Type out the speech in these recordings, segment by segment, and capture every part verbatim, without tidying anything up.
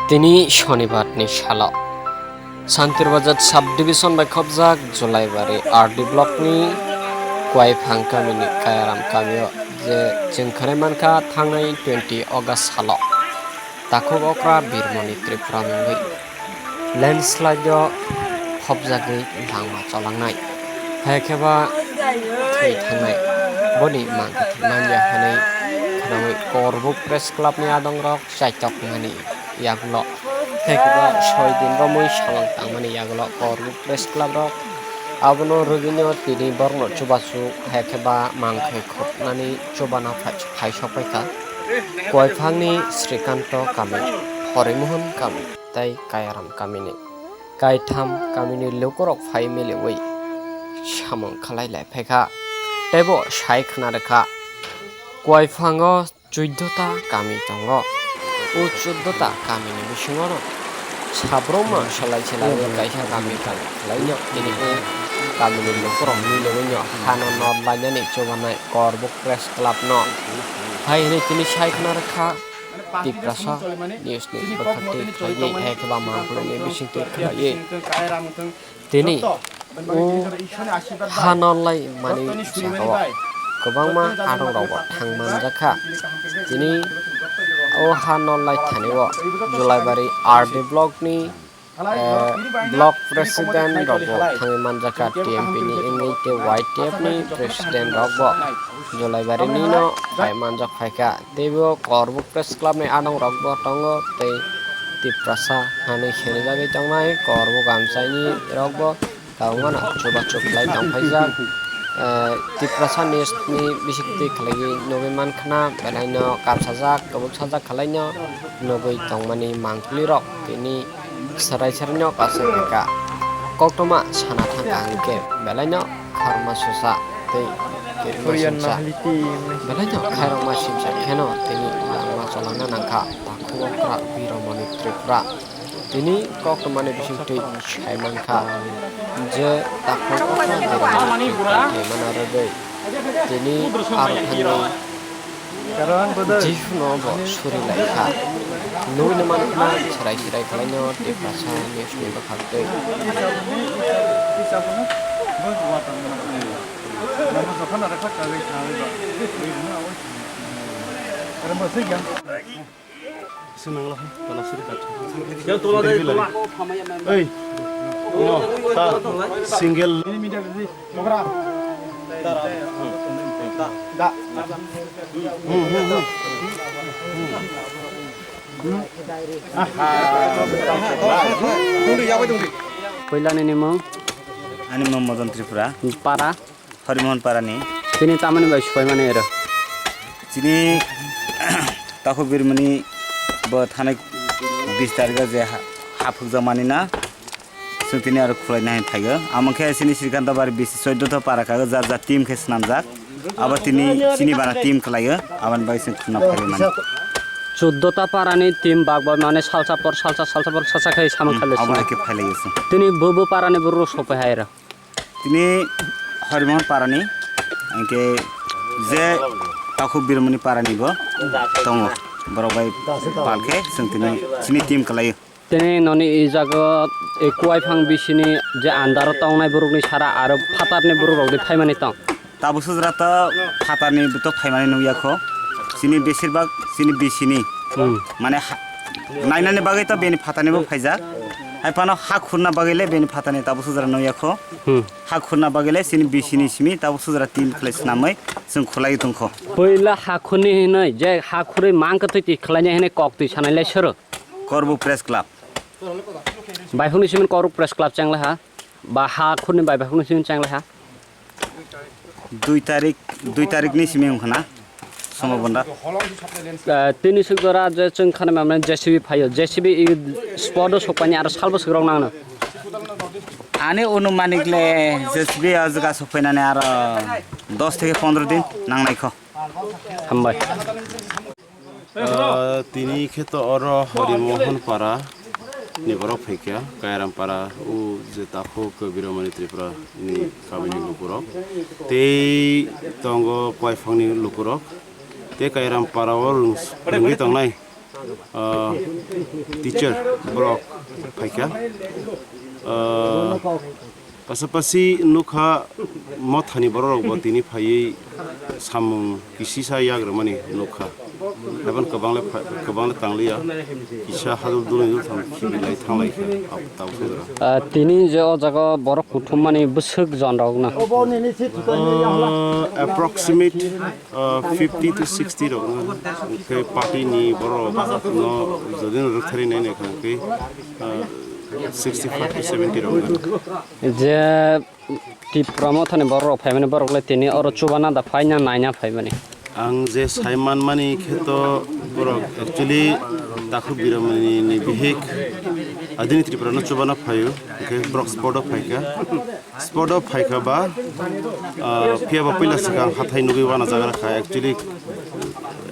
Tini Shonibar ni salo Santirbazar sub division bai khopjak Julaibari R D block ni Kuaiphang kamini Kayaram kamio je chwng khwnai mankha thangnai twenty August salo takhuk okra Birmoni Tripura mungwi landslide o khopjagwi langma cholangnai, hai khe ba thwi thangnai, boni mang manya hwnwi khwnawi Korbuk Press Club ni adongrok chaitokmani yagulo, hai khe ba soi din romwi samung tangmani yagulo Korbuk Press Club rok abono rwgwino tini borokno chubachu, hai khe ba mangkhai khopnani chubana phai-, phai sokphaikha Kuaiphangni Srikanto kami, Horimohon kami tei Kayaram kamini kaitham kamini lukurok phai miliwi samung khlai lai phaikha. Teibo sai khna rwkha, Kuaiphango chuddo ta kami tongo. O chuddo ta kamini bisingono sabrumno selai selai kaisa kami kami khlaino tini o kamini lukurok miliwino hano nor lainani chubanai Korbuk Press Club no. Hai hwnwi tini sai khna rwkha Tiprasa News ni bwkhaktwi khlaiwi hai khe ba mangphlwini bisingtwi khlaiwi. Tini o ha nolai mani jagao kwbangma adongrokbo thang manjakha. Tini o ha nolai thani o Julaibari R D block ni, eh, block president rokbo thangwi manjakha, T M P ni wngwi tei Y T F ni president rokbo Julaibari nino phai manjak phaikha. Teibo Korbuk Press Club ni adongrokbo tongo tei Tiprasa hwnwi sinijagwi tongnai Korbuk amchaini rokbo tabukmano chubachu khlai tongphaijak. Eh, Tiprasa News ni bisingtwi khlaiwi nugwi mankhna, belaino kapsajak, kwbuk sajak khlaino nugwi tongmani mangpilirok tini serai seraino kasuk kha. Koktwma sana thangkha hwnkhe belaino kharma susa tei kirima singsa. Belaino khairokma singsa kheno tini langma cholangna nangkha takhuk okra Biromoni Tripura. Tini koktwmani bisingtwi sai mankha je takhuk okra Biromoni Tripura tei mana rwgwi tini aro thangwi Jisuno bo suri lai kha. Nugwi mankha serai serai khwlaino Tiprasa News ni bwkhaktwi. Swnangla, tola suri kha. Ei, no, ta, single. Hmm, hmm, hmm. Puilani nimung? Ani mung Madan Tripura. Para? Harimohon Parani. Tini tamani bai supai mani ero? Chini takhuk Birmoni bo thanai bis tarikh je ha-, haphukjak mani na. Chwng tini aro khwlaina hai phaigo. Amo khe chini Srikanta Bari bisi choddo ta para kago, jar jar team khe swnamjak. Abo tini chini bana team khwlaio, aboni bagwi chwng khwna phaiwi mani. Choddo ta parani team bak bai mane salsa por salsa, salsa por salsa khai samung Hmm, khailai abo sini. Hai khe phailaio chwng. Tini bo bo parani borok sopai hai ro. Tini Harimohon parani, hingke je takhuk Birmoni parani bo tongo. Borok bai palkhe chwng tini chini team khwlaio. Tini noni i jaga o, e, kuai phang bisini je andaro tongnai borokni sara aro phatarni borok rok de phaimani tong? Tabuk sujra to phatarni to phaimani nukya kho. Chini besirbak chini bisini. Hmm. Mane ha-, nainani bagwi to beni phatarni bo phaijak. Hai phano ha khurna bagwi le beni phatarni tabuk sujra nukya kho. Hmm. Ha khurna bagwi le chini bisini simi tabuk sujra team khlai swnamwi chwng khwlai tongkho. Puila ha khurni hinwi je ha khurwi mang kwtwi twi khlaina hinwi kok twi sanai lai soro? Korbuk Press Club. Baiphukni simi Korbuk Press Club chenglaha. Ba ha khurni bai baiphukni simi chenglaha. Dui tarik, dui tarikni simi wngkha na? Somobonda. Eh, tini suk jora je chwng khana mamne J C B phaio. J C B i spot o sokpani aro salbo suk rok nangno. Ani onumanik le J C B o jaga sokphainani aro dos theke pondro din nangnai kho. Hambai. Ah, tini khe to oro Harimohon para ni borok phaikha, Kairam para o je takhuk Biromani Tripura ni kamini lukurok. Tei tongo Koiphangni lukurok. Tei Kairam para o rwng-, rwngwi tongnai. ah, teacher borok phaikha. Ah, pasapasi nukha mothani borok rokbo tini phaiwi samung kisisa yagrwmani nukha. Haibano kwbang le pha-, kwbang le tangliya. Kisa hadul dul dul thang khibi lai thang lai kha. Abo tabuk sojra. Ah, tini je o jaga borok kuthum mani bwswk jon rok na? Ah, approximate, ah, fifty to sixty rok na. Khe party ni borok no jodi no rwktharwi nai nai kha khe, ah, sixty five to seventy rok na. Je Tipra mothani borok rok phaimani borok le tini oro chubana da phaina naina phaimani. Ang je sai manmani khe to borok actually Takhuk Biramani ni bihik adini Tripura no chubana phaio, hwnkhe borok spot o phaikha, spot o phaikha ba, ah, phiya ba puila swkang hathai nugwi wana jaga kha actually,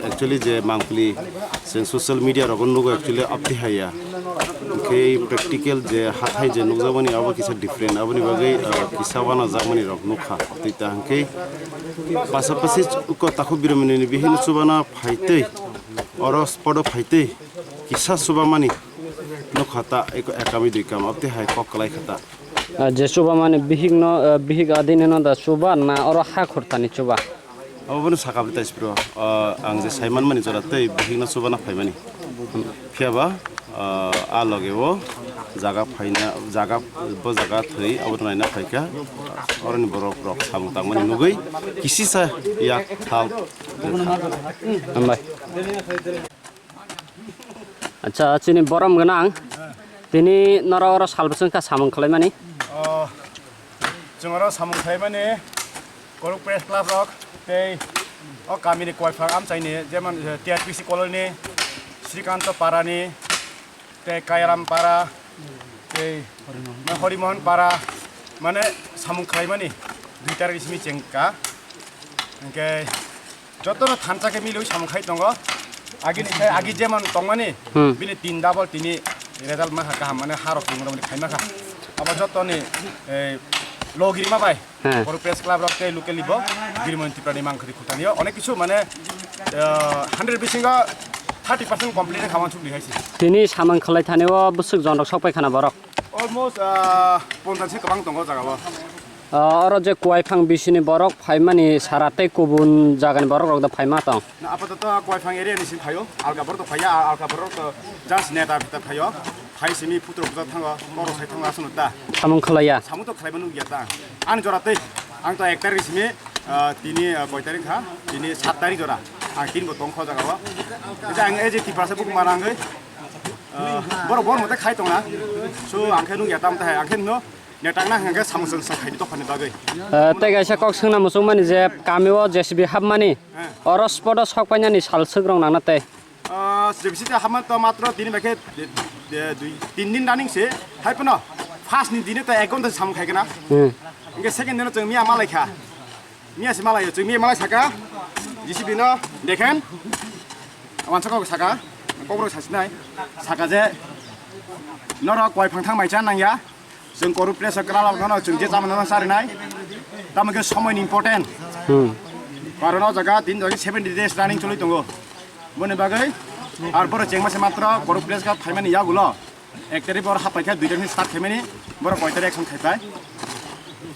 actually je mangpili chwng social media rogo nugo actually abdi haya. Hwnkhe practical je hathai je nukjakmani abo kisa different, aboni bagwi, ah, kisa wanajakmani rok nukha. Tei ta hwnkhe pasapasi uko Takhuk Biramani ni bihikno chubana phaitwi, oro spot o phaitwi kisa chubamani nukha ta, eko ekami dui kam, abtwi hai kok kwlai kha ta. Ah, je chubamani bihikno, ah, bihik adinino da chuba na oro ha khurtani chuba? Obono sakha bwle taisipro, ah, ang je sai manmani jora tei bihikno chubana phaimani. Phiya ba, ah, a loge o jaga phaina, jaga, bo jaga thwi abono naina phaikha. Oroni borok rok samung tangmani nugwi kisisa yak thal. Hambai. Acha, chini borom gwnang. Tini norok oro sal bwswk kha samung khlaimani? Oh, chwng oro samung khlaimani Koruk Press Club rok tei o kamini Koiphang amchaini jemon, eh, T R P C colony, Srikanto Parani, tei Kayaram Para, tei Horimohon Para, mane samung khlaimani dui tarik simi chengka. Hwnkhe jotono thansa khe milwi samung khai tongo. Agini sai agi jemon tongmani, Hmm. bini tin double tini result mankha kaham, mane harok tongo mani khai mankha. Abo jotoni, eh, logirima bai, Hmm. Boro Press Club rok tei local ni bo Birmani Tripura ni mangkhri khutani o onek kisu mane, eh, hundred bisingo thirty percent complete kha wansuk ni hai se. Tini samung khlai thani o bwswk jon rok sok pai khana borok? Almost, ah, ponchas se kwbang tongo o jaga o. Ah, oro je Koiphang bisini borok phaimani sara tei kubun jagani borok rok da phaima tong? Na, apatoto Koiphang area ni simi phaio, alka borok to phaiya, a-, alka borok to just neta phita phaio. Phai simi putro puja thango, borok sai thango aswk no ta. Samung khlaiya? Samung to khlaiba nukya ta. Ani jora tei, ang to ek tarik simi, ah, tini, ah, koi tarik kha, tini sat tarik jora. Ang tin bo tong kho jaga o. Ang e je Tiprasa buku marangwi, ah, borok bor mote khai tongna. So, ang khe nukya tam ta hai, ang khe no Netang na hwnkhe samung chwng sa khaidi dophani bagwi. Eh, tei kaisa kok swngna muchungmani je kami o J C B hapmani, Eh. oro spot o sok painani sal swk rok nangna tei? Ah, J C B hapma to matro tini bai khe de, de, dui, tin din running se. Hai phano first ni dine to ek ghonta samung khai kana. Hmm. Hwnkhe second dino chwng miya malai kha. Miya se malai, chwng miya malai saka. J C B no dekhen. Wansa kok saka. Kok rok sasinai. Saka je norok Koiphang thang mai cha nangya. Chwng Koruk Press o kwrwng rok no chwng je chamani no charinai. Tamo khe somoi ni important. Hmm. Karon o jaga tin jaga seventy days running choli tongo. Boni bagwi ar boro chengma se matro Koruk Press Club phaimani yagulo. Ek tarik boro hapai kha dui tarik ni start khaimani. Boro koi tarik action khaipai?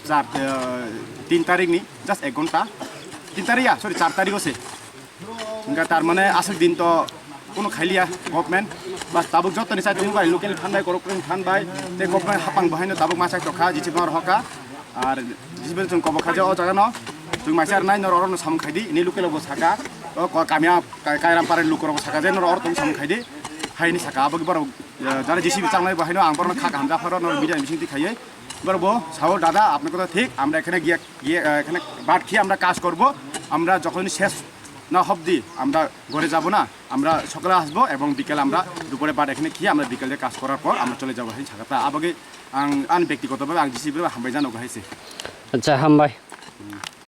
Char, eh, tin tarik ni just ek ghonta. Tin tarik ya, sorry, char tarik o se. Hingke tar mane aswk din to kunu khailiya government. Bas tabuk jotoni sai tongo bai local phan bai, korok phan bai, tei government hapang bo haino tabuk ma sai tokha, J C B no rohorkha. Ar J C B chwng kobok kha je o jaga no. Chwng mai sai rwnai norok oro no samung khaidi, ni local bo saka. O ko kamia Kai-, Kairam Para ni lukurok saka je norok oro tong samung khaidi. Haini saka abo borok, eh, jara J C B changnai bo haino ang borok no kha kaham japharo norok media bising ti khaiwi. Borok bo sao, "Dada, apni kotha thik, amra ekhane giya, giya, eh, ekhane baad khiye amra kaj korbo, amra jokhon shes na hobdi, amra ghore jabo na, amra sokole asbo ebong bikele amra dupore baad ekhane khiye amra bikele kaj korar por amra chole jabo," hai sakha ta. Aboge ang ani bektigoto bhabe ang J C B bai hambai jano hai se. Acha, hambai.